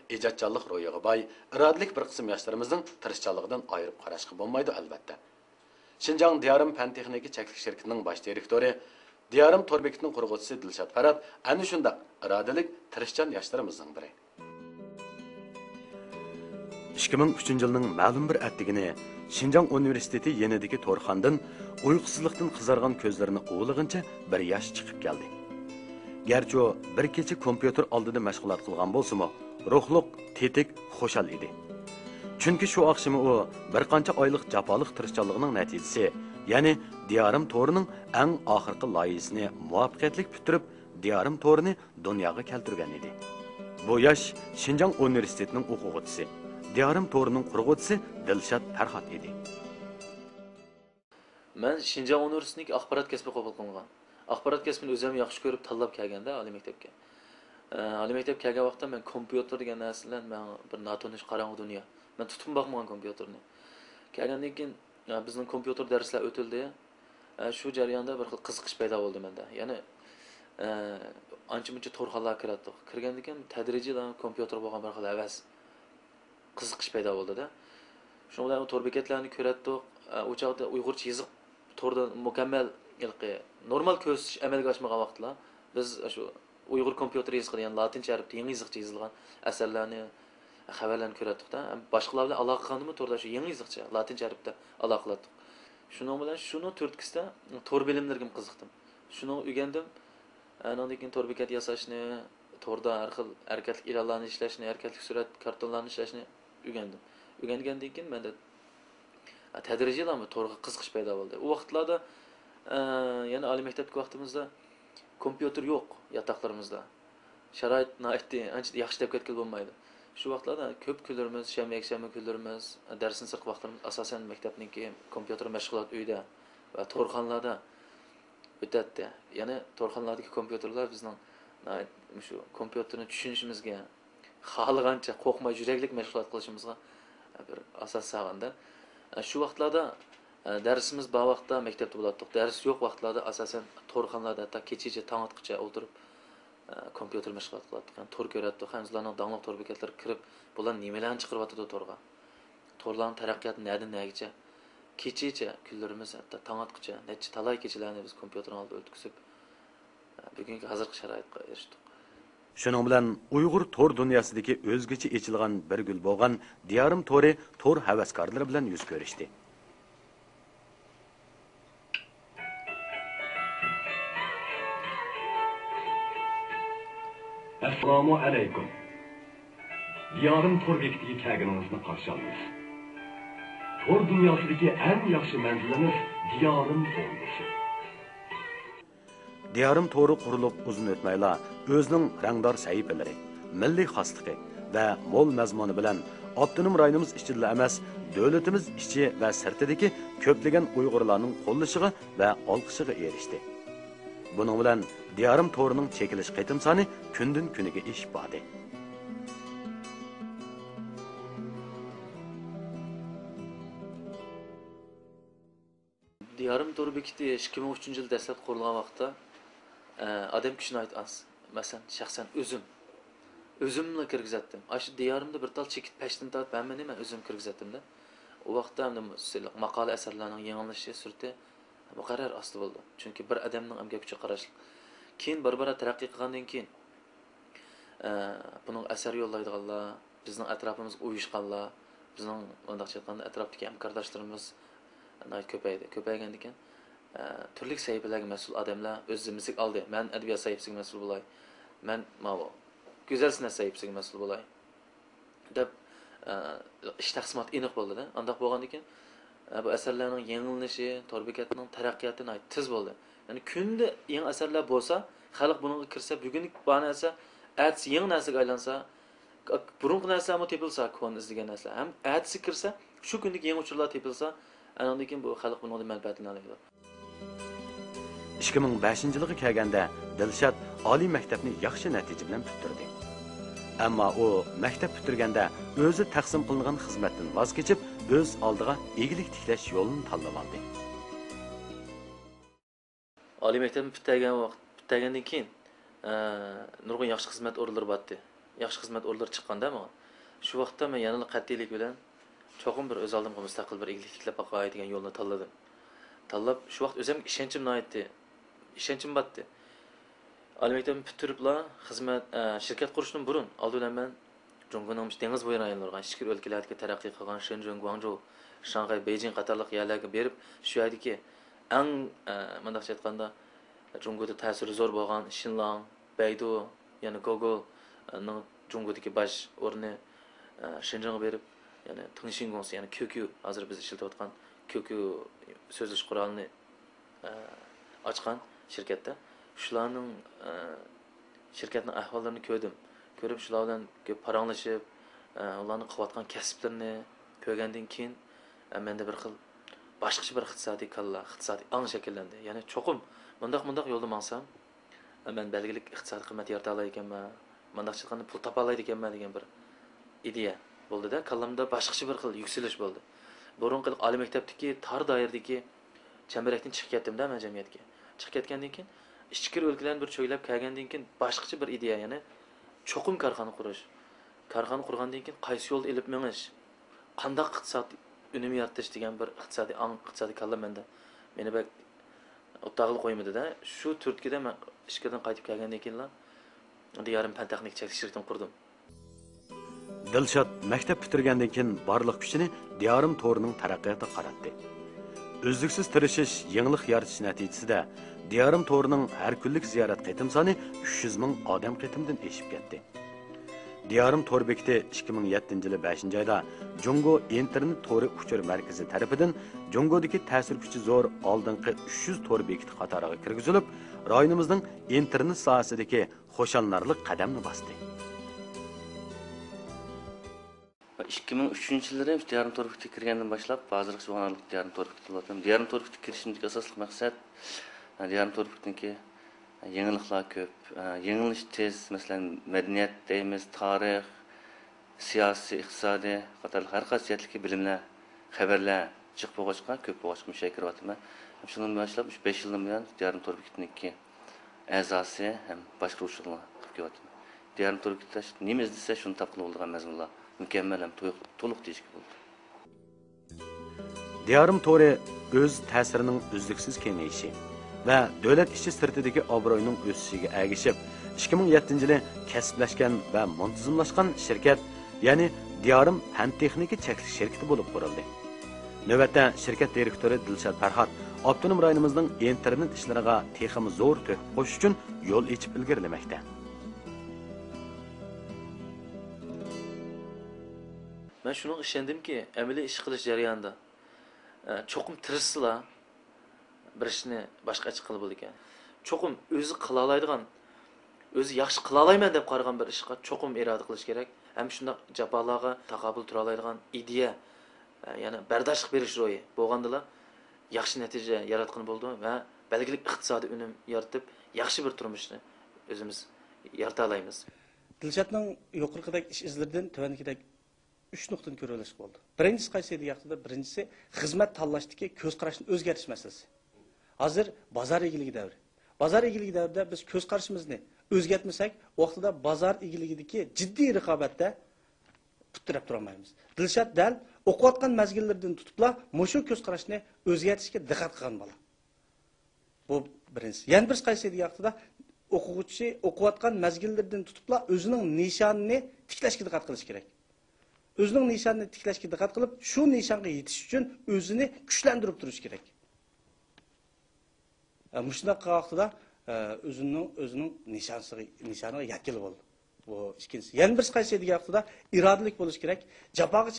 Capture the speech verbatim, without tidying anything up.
ئىجادچانلىق روھىغا باي، ئىرادىلىك بىر قىسىم ياشلىرىمىزنىڭ تىرىشچانلىقىدىن ئايرىپ قاراشقا بولمايدۇ، ئەلۋەتتە. شىنجاڭ دىيارىم پەن تېخنىكا چەكلىك شىركىتىنىڭ باش دىرېكتورى، دىيارىم تور بېكىتىنىڭ قۇرغۇچىسى دىلشات پەرھات ئەنە شۇنداق ئىرادىلىك، تىرىشچان ياشلىرىمىزنىڭ بىرى. ئىككى مىڭ ئۈچىنچى يىلنىڭ مەلۇم بىر ئەتىگىنى شىنجاڭ ئۇنىۋېرسىتېتى يېنىدىكى تورخانىدىن ئۇيقۇسىزلىقتىن قىزارغان كۆزلىرىنى ئۇۋىلىغىنىچە بىر ياش چىقىپ كەلدى. گەرچە ئۇ بىر كېچە كومپيۇتېر ئالدىدا مەشغۇلات قىلغان بولسىمۇ، روھلۇق، تېتىك، خۇشال ئىدى. چۈنكى شۇ ئاخشىمى ئۇ بىر قانچە ئايلىق جاپالىق تىرىشچانلىقىنىڭ نەتىجىسى، يەنى دىيارىم تورىنىڭ ئەڭ ئاخىرقى لايىھىسىنى مۇۋەپپەقىيەتلىك پۈتتۈرۈپ، دىيارىم تورىنى دۇنياغا كەلتۈرگەن ئىدى. بۇ ياش شىنجاڭ ئۇنىۋېرسىتېتىنىڭ ئوقۇغۇچىسى، دىيارىم تورىنىڭ قۇرغۇچىسى دىلشات پەرھات ئىدى. مەن شىنجاڭ ئۇنىۋېرسىتېتىنىڭ ئاخبارات كەسپى قوبۇل قىلىنغان. ئاخبارات كەسپىنى ئۆزۈم ياخشى كۆرۈپ تاللاپ كەلگەندە ئالىي مەكتەپكە. ئە، ئالىي مەكتەپكە كەلگەن ۋاقىتتا مەن كومپيۇتېر دېگەن نەرسە بىلەن مەن بىر ناتونۇش قاراڭغۇ دۇنيا. مەن تۇتۇپمۇ باقمىغان كومپيۇتېرنى. كەلگەندىن كېيىن، ئە، بىزنىڭ كومپيۇتېر دەرسلەر ئۆتۈلدى. ئە، شۇ جەرياندا بىر خىل قىزىقىش پەيدا بولدى مەندە. يەنى، ئە، ئانچە-مۇنچە تورخانىلارغا كىرەتتۇق. كىرگەندىن كېيىن تەدرىجىيلا كومپيۇتېرغا بولغان بىر خىل ھەۋەس، قىزىقىش پەيدا بولدىدە. شۇنىڭ بىلەن تور بېكەتلەرنى كۆرەتتۇق. ئە، ئۇ چاغدا ئۇيغۇرچە يېزىق توردا مۇكەممەل، ھېلىقى نورمال كۆرسىتىش ئەمەلگە ئاشمىغان ۋاقىتلا، بىز شۇ ئۇيغۇر كومپيۇتېر يېزىقىدا، يەنى لاتىنچە ھەرپتە يېڭى يېزىقچە يېزىلغان ئەسەرلەرنى، خەۋەرلەرنى كۆرەتتۇق-دە. ھەم باشقىلار بىلەن ئالاقە قىلغاندىمۇ توردا شۇ يېڭى يېزىقچە، لاتىنچە ھەرپتە ئالاقىلاتتۇق. شۇنىڭ بىلەن شۇنىڭ تۈرتكىسىدە تور بىلىملىرىگىمۇ قىزىقتىم. شۇنىڭ ئۆگەندىم. ئانىڭدىن كېيىن تور بېكەت ياساشنى، توردا ھەر خىل ھەرىكەتلىك ئېلانلارنى ئىشلەشنى، ھەرىكەتلىك سۈرەت كارتونلارنى ئىشلەشنى ئۆگەندىم. ئۆگەنگەندىن كېيىن مەندە تەدرىجىيلا تورغا قىزىقىش پەيدا بولدى. ئۇ ۋاقىتلاردا، ئە، يەنە ئالىي مەكتەپتىكى ۋاقتىمىزدا كومپيۇتېر يوق ياتاقلىرىمىزدا. شارائىت ناھايىتى ئانچە ياخشى دەپ كەتكىلى بولمايدۇ. شۇ ۋاقىتلاردا كۆپ كۈنلىرىمىز، شەنبە، يەكشەنبە كۈنلىرىمىز، دەرستىن سىرتقى ۋاقىتلىرىمىز ئاساسەن مەكتەپنىڭكى كومپيۇتېر مەشغۇلات ئۆيىدە ۋە تورخانىلاردا ئۆتەتتى. يەنى تورخانىلاردىكى كومپيۇتېرلار بىزنىڭ ناھايىتى مۇشۇ كومپيۇتېرنى چۈشىنىشىمىزگە، خالىغانچە قورقماي يۈرەكلىك مەشغۇلات قىلىشىمىزغا بىر ئاساس سالغاندا. شۇ ۋاقىتلاردا دەرسىمىز بار ۋاقىتتا مەكتەپتە بولاتتۇق. دەرس يوق ۋاقىتلاردا ئاساسەن تورخانىلاردا ھەتتا كېچىچە، تاڭ ئاتقۇچە ئولتۇرۇپ، كومپيۇتېر مەشغۇلات قىلاتتۇق. يەنى تور كۆرەتتۇق. خەنزۇلارنىڭ داڭلىق تور بېكەتلىرىگە كىرىپ، بۇلار نېمىلەرنى چىقىرىۋاتىدۇ تورغا؟ تورلارنىڭ تەرەققىياتى نەدىن نەگىچە؟ كېچىچە، كۈنلىرىمىز ھەتتا تاڭ ئاتقۇچە نەچچە تالاي كېچىلەرنى بىز كومپيۇتېرنىڭ ئالدىدا ئۆتكۈزۈپ، بۈگۈنكى ھازىرقى شارائىتقا ئېرىشتۇق. شۇنىڭ بىلەن ئۇيغۇر تور دۇنياسىدىكى ئۆزگىچە ئېچىلغان بىر گۈل بولغان دىيارىم تورى تور ھەۋەسكارلىرى بىلەن يۈز كۆرۈشتى. ئەسسالامۇ ئەلەيكۇم. دىيارىم تور بېكىتىگە كەلگىنىڭىزنى قارشى ئالىمىز. تور دۇنياسىدىكى ئەڭ ياخشى مەنزىلىمىز دىيارىم تور بېكىتى. دىيارىم تورى قۇرۇلۇپ ئۇزۇن ئۆتمەيلا، ئۆزىنىڭ رەڭدار سەھىپىلىرى، مىللىي خاسلىقى ۋە مول مەزمۇنى بىلەن ئاپتونوم رايونىمىز ئىچىدىلا ئەمەس، دۆلىتىمىز ئىچى ۋە سىرتىدىكى كۆپلىگەن ئۇيغۇرلارنىڭ قوللىشىغا ۋە ئالقىشىغا ئېرىشتى. بۇنىڭ بىلەن دىيارىم تورىنىڭ چېكىلىش قېتىم سانى كۈندىن-كۈنگە ئېشىپ باردى. دىيارىم تور بېكىتى ئىككى مىڭ ئۈچىنچى يىل دەسلەپ قۇرۇلغان ۋاقىتتا، ئە، ئادەم كۈچى ناھايىتى ئاز. مەسىلەن، شەخسەن ئۆزۈم، ئۆزۈملا كىرگۈزەتتىم. ئاشۇ دىيارىمدا بىر تال چېكىت پەشتىن تارتىپ ھەممىنى مەن ئۆزۈم كىرگۈزەتتىم-دە. ئۇ ۋاقىتتا ئەمدى سىلىق ماقالە ئەسەرلەرنىڭ يېڭىلىنىشى سۈرئىتى مۇقەررەر ئاستا بولىدۇ. چۈنكى بىر ئادەمنىڭ ئەمگەك كۈچىگە قاراشلىق. كېيىن بارا-بارا تەرەققىي قىلغاندىن كېيىن، ئە، بۇنىڭ ئەسەر يوللايدىغانلار، بىزنىڭ ئەتراپىمىزغا ئۇيۇشقانلار، بىزنىڭ مۇنداقچە ئېيتقاندا ئەتراپتىكى ھەمكارداشلىرىمىز ناھايىتى كۆپەيدى. كۆپەيگەندىكىن، ئە، تۈرلۈك سەھىپىلەرگە مەسئۇل ئادەملەر ئۆز زىممىسىگە ئالدى. مەن ئەدەبىيات سەھىپىسىگە مەسئۇل بولاي، مەن ماۋۇ گۈزەل سەنئەت سەھىپىسىگە مەسئۇل بولاي دەپ، ئە، ئىش تەقسىماتى ئېنىق بولدىدە. ئانداق بولغاندىكىن، ئە، بۇ ئەسەرلەرنىڭ يېڭىلىنىشى، تور بېكەتنىڭ تەرەققىياتى ناھايىتى تېز بولدى. يەنى كۈندە يېڭى ئەسەرلەر بولسا، خەلق بۇنىڭغا كىرسە، بۈگۈنكى بار نەرسە ئەتىسى يېڭى نەرسىگە ئايلانسا، بۇرۇنقى نەرسىلەرمۇ تېپىلسا، كونا ئىزدىگەن نەرسىلەر ھەم ئەتىسى كىرسە، شۇ كۈندىكى يېڭى ئۇچۇرلار تېپىلسا، ئانىڭدىن كېيىن بۇ خەلق بۇنىڭدىن مەنپەئەتلىنەلەيدۇ. ئىككى مىڭ بەشىنچى يىلغا كەلگەندە، دىلشات ئالىي مەكتەپنى ياخشى نەتىجە بىلەن پۈتتۈردى. ئەمما ئۇ مەكتەپ پۈتتۈرگەندە ئۆزى تەقسىم قىلىنغان خىزمەتتىن ۋاز كېچىپ، ئۆز ئالدىغا ئىگىلىك تىكلەش يولىنى تاللىۋالدى. ئالىي مەكتەپنى پۈتتۈرگەن ۋاقىت، پۈتتۈرگەندىن كېيىن، ئە، نۇرغۇن ياخشى خىزمەت ئورۇنلىرى بارتتى. ياخشى خىزمەت ئورۇنلىرى چىققاندا ماڭا. شۇ ۋاقىتتا مەن يەنىلا قەتئىيلىك بىلەن چوقۇم بىر ئۆز ئالدىمغا مۇستەقىل بىر ئىگىلىك تىكلەپ باقاي دېگەن يولنى تاللىدىم. تاللاپ، شۇ ۋاقىت ئۆزۈمگە ئىشەنچىم ناھايىتى، ئىشەنچىم بارتتى. ئالىي مەكتەپنى پۈتتۈرۈپلا خىزمەت، ئە، شىركەت قۇرۇشتىن بۇرۇن، ئالدى بىلەن مەن جۇڭگونىڭ مۇشۇ دېڭىز بويى رايونلىرىغا، ئىچكىرى ئۆلكىلەردىكى تەرەققىي قىلغان شېنجېن، گۇاڭجۇ، شاڭخەي، بېيجىڭ قاتارلىق يەرلەرگە بېرىپ، شۇ يەردىكى ئەڭ، ئە، مۇنداقچە ئېيتقاندا، جۇڭگودا تەسىرى زور بولغان شىنلاڭ، بەيدۇ، يەنە گوگولنىڭ جۇڭگودىكى باش ئورنى، ئە، شېنجېنغا بېرىپ، يەنى تېڭشىن گۇڭسى، يەنى كيۇكيۇ، ھازىر بىز ئىشلىتىۋاتقان كيۇكيۇ سۆزلىشىش قورالىنى، ئە، ئاچقان شىركەتتە. شۇلارنىڭ، ئە، شىركەتنىڭ ئەھۋاللىرىنى كۆردۈم. كۆرۈپ، شۇلار بىلەن كۆپ پاراڭلىشىپ، ئە، ئۇلارنىڭ قىلىۋاتقان كەسىپلىرىنى كۆرگەندىن كېيىن، ئە، مەندە بىر خىل باشقىچە بىر ئىقتىسادىي كاللا، ئىقتىسادىي ئاڭ شەكىللەندى. يەنى چوقۇم مۇنداق، مۇنداق يولدا ماڭسام، مەن بەلگىلىك ئىقتىسادىي قىممەت يارىتالايدىكەنمەن، مۇنداقچە ئېيتقاندا پۇل تاپالايدىكەنمەن دېگەن بىر ئىدىيە بولدىدە، كاللامدا باشقىچە بىر خىل يۈكسىلىش بولدى. بۇرۇنقى ئالىي مەكتەپتىكى تار دائىرىدىكى چەمبىرەكتىن چىقىپ كەتتىمدە مەن جەمئىيەتكە. چىقىپ كەتكەندىن كېيىن، ئىچكىرى ئۆلكىلەرنى بىر چۆگىلەپ كەلگەندىن كېيىن، باشقىچە بىر ئىدىيە، يەنى چوقۇم كارخانا قۇرۇش. كارخانا قۇرغاندىن كېيىن قايسى يولدا ئېلىپ مېڭىش، قانداق ئىقتىساد ئۈنۈم يارىتىش دېگەن بىر ئىقتىسادىي ئاڭ، ئىقتىسادىي كاللا مەندە، مېنى بەك ئوتتاغىلا قويمىدىدە. شۇ تۈرتكىدە مەن ئىچكىرىدىن قايتىپ كەلگەندىن كېيىنلا دىيارىم پەن تېخنىكا چەكلىك شىركىتىنى قۇردۇم. دىلشات مەكتەپ پۈتتۈرگەندىن كېيىن بارلىق كۈچىنى دىيارىم تورىنىڭ تەرەققىياتىغا قاراتتى. ئۈزلۈكسىز تىرىشىش، يېڭىلىق يارىتىش نەتىجىسىدە دىيارىم تورىنىڭ ھەر كۈنلۈك زىيارەت قېتىم سانى ئۈچ يۈز مىڭ ئادەم قېتىمدىن ئېشىپ كەتتى. دىيارىم تور بېكىتى ئىككى مىڭ يەتتىنچى يىلى بەشىنچى ئايدا جۇڭگو ئىنتېرنېت تورى ئۇچۇر مەركىزى تەرىپىدىن جۇڭگودىكى تەسىر كۈچى زور ئالدىنقى ئۈچ يۈز تور بېكىتى قاتارىغا كىرگۈزۈلۈپ، رايونىمىزنىڭ ئىنتېرنېت ساھەسىدىكى خۇشاللىنارلىق قەدەمنى باستى. ئىككى مىڭ ئۈچىنچى يىللىرى دىيارىم تور بېكىتىگە كىرگەندىن باشلاپ، ھازىرغىچە بولغان ئارىلىقتا دىيارىم تور بېكىتىدە بولاتتىم. دىيارىم تور بېكىتىگە كىرىشىمدىكى ئاساسلىق مەقسەت، دىيارىم تور بېكىتىنىڭكى يېڭىلىقلار كۆپ، يېڭىلىنىش تېز، مەسىلەن، مەدەنىيەت دەيمىز، تارىخ، سىياسىي، ئىقتىسادىي قاتارلىق ھەر قايسى جەھەتتىكى بىلىملەر، خەۋەرلەر جىق بولغاچقا، كۆپ بولغاچقا، مۇشۇ يەرگە كىرىۋاتىمەن. ھەم شۇنىڭ بىلەن باشلاپ، مۇشۇ بەش يىلدىن بۇيان دىيارىم تور بېكىتىنىڭكى ئەزاسى ھەم باشقۇرغۇچىلىقىنى قىلىپ كېلىۋاتىمەن. دىيارىم تور بېكىتىدە نېمە ئىزدىسە، شۇنى تاپقىلى بولىدىغان مەزمۇنلار مۇكەممەل ھەم تولۇق، تولۇق دېيىشكە بولىدۇ. دىيارىم تورى ئۆز تەسىرىنىڭ ئۈزلۈكسىز كېڭىيىشى ۋە دۆلەت ئىچى سىرتىدىكى ئابرۇيىنىڭ ئۆسۈشىگە ئەگىشىپ، ئىككى مىڭ يەتتىنچى يىلى كەسىپلەشكەن ۋە مۇنتىزىملاشقان شىركەت، يەنى دىيارىم پەن تېخنىكا چەكلىك شىركىتى بولۇپ قۇرۇلدى. نۆۋەتتە شىركەت دىرېكتورى دىلشات پەرھات ئاپتونوم رايونىمىزنىڭ ئىنتېرنېت ئىشلىرىغا تېخىمۇ زور تۆھپە قوشۇش ئۈچۈن يول ئېچىپ ئىلگىرىلىمەكتە. مەن شۇنىڭغا ئىشەندىمكى، ئەمەلىي ئىش قىلىش جەريانىدا، ئە، چوقۇم تىرىشسىلا، بىر ئىشنى باشقا ئىش قىلغىلى بولىدىكەن. چوقۇم ئۆزى قىلالايدىغان، ئۆزى ياخشى قىلالايمەن دەپ قارىغان بىر ئىشقا چوقۇم ئىرادە قىلىش كېرەك. ھەم شۇنداق جاپالارغا تاقابىل تۇرالايدىغان ئىدىيە، ئە، يەنە بەرداشلىق بېرىش روھى بولغاندىلا، ياخشى نەتىجە ياراتقىلى بولىدۇ ۋە بەلگىلىك ئىقتىسادىي ئۈنۈم يارىتىپ، ياخشى بىر تۇرمۇشنى ئۆزىمىز يارىتالايمىز. دىلشاتنىڭ يۇقىرىقىدەك ئىش ئىزلىرىدىن تۆۋەندىكىدەك ئۈچ نۇقتىنى كۆرۈۋېلىشقا بولىدۇ. بىرىنچىسى قايسى دېگەن ۋاقتىدا، بىرىنچىسى خىزمەت تاللاشتىكى كۆز قاراشنى ئۆزگەرتىش مەسىلىسى. ھازىر بازار ئىگىلىكى دەۋرى. بازار ئىگىلىكى دەۋرىدە بىز كۆز قارىشىمىزنى ئۆزگەرتمىسەك، ۋاقتىدا بازار ئىگىلىكىدىكى جىددىي رىقابەتتە پۇت تىرەپ تۇرالمايمىز. دىلشات دەل ئوقۇۋاتقان مەزگىللىرىدىن تۇتۇپلا مۇشۇ كۆز قاراشنى ئۆزگەرتىشكە دىققەت قىلغان بالا. بۇ بىرىنچىسى. يەنە بىرسى قايسى دېگەن ۋاقتىدا، ئوقۇغۇچى ئوقۇۋاتقان مەزگىللىرىدىن تۇتۇپلا ئۆزىنىڭ نىشانىنى تىكلەشكە دىققەت قىلىش كېرەك. ئۆزىنىڭ نىشانىنى تىكلەشكە دىققەت قىلىپ، شۇ نىشانغا يېتىش ئۈچۈن ئۆزىنى كۈچلەندۈرۈپ تۇرۇش كېرەك. ئە، مۇشۇنداق قىلغان ۋاقتىدا، ئە، ئۆزىنىڭ، ئۆزىنىڭ نىشانسىغا، نىشانىغا يەتكىلى بولىدۇ. بۇ ئىككىنچىسى. يەنە بىرسى قايسى دېگەن ۋاقتىدا ئىرادىلىك بولۇش كېرەك. جاپاغا